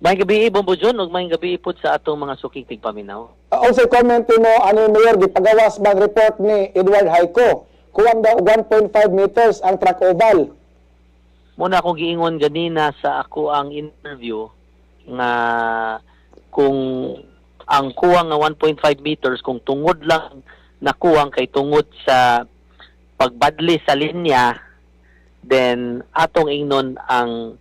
Maayong gabii, Bombo John, ug maayong gabii pod sa atong mga suking tigpaminaw. Unsay comment mo ano, Mayor, gipagawas ba ang report ni Edward Hayco? Kuwang daw og 1.5 meters ang track oval. Muna akong giingon ganina sa ako ang interview nga kung ang kuwang nga 1.5 meters, kung tungod lang nakuwang kay tungod sa pagbadli sa linya, then atong ingnon ang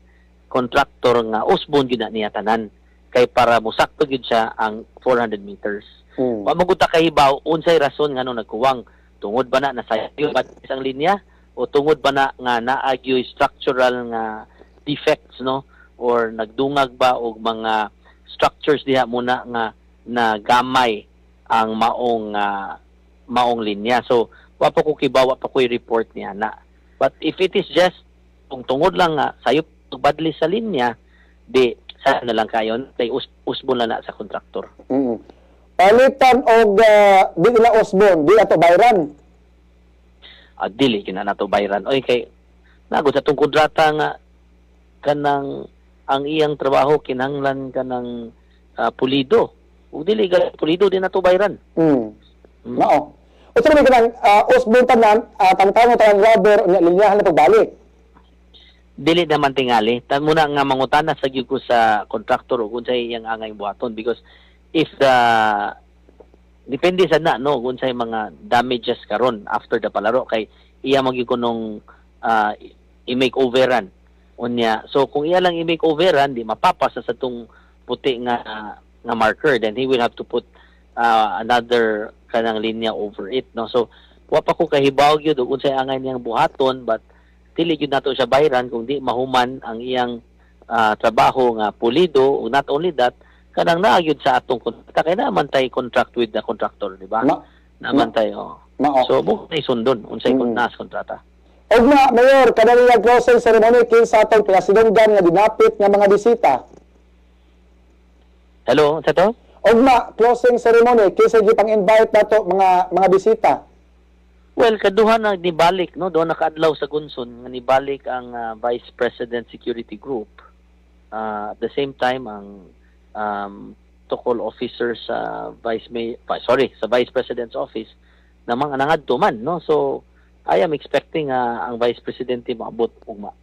contractor nga usbon gyud na niya tanan kay para mosakto gyud siya ang 400 meters. Wa mo gud ta kahibaw unsay rason ngano nagkuwang. Tungod ba na nasayo ba ang linya o tungod ba na nga naa gyoy structural nga defects, no, or nagdungag ba og mga structures diha muna nga nagamay ang maong linya. So wa pa ko kibaw, wa pa ko'y report niya na. But if it is just kung tungod lang nga sayop pagbadli sa linya, di sa na lang kayon kay usbon lang na sa kontraktor. Palitan og di nila usbon, di ato bayran. Ah, dili gyud na nato bayran oy, kay nagod sa atong kontrata nga kanang ang iyang trabaho kinahanglan kanang pulido. Ug dili ga pulido, di nato bayran. Mao. Unsa man kanang usbon tanan, tangtang tanan rubber unya linyahan na pagbalik? Dili naman tingali tan muna nga mangutana sa gyud ko sa contractor ug unsay iyang angay buhaton, because if the depende sa na, no, kung unsay mga damages karon after the palaro, kay iya man gyud kunong i-make overan unya. So kung iya lang i-make overan, di mapapasa sa tong puti nga nga marker, then he will have to put another kanang linya over it, no? So wa pa ko kahibaw gyud og unsay angay niyang buhaton, but dili gyud nato siya bayran kung di mahuman ang iyang trabaho nga pulido, ug not only that, kanang naa gyud sa atong kontrata, kay naa man tay contract with the contractor, di ba? Naa man tay, oh. Mao. So mo na sundon unsay naa sa kontrata. Og na, Mayor, kanang nga closing ceremony, kinsa atong pinasidunggan nga dinapit nga mga bisita? Hello, sa to? Og na, closing ceremony, kinsa gipang invite nato mga bisita? Well, kaduha na nibalik, no, duha nakaadlaw sa Gunson nga nibalik ang Vice President Security Group. At the same time, ang protocol officer sa Vice May, sorry, sa Vice President's office namang nangadto man, no. So I am expecting ang Vice Presidente moabot ugma.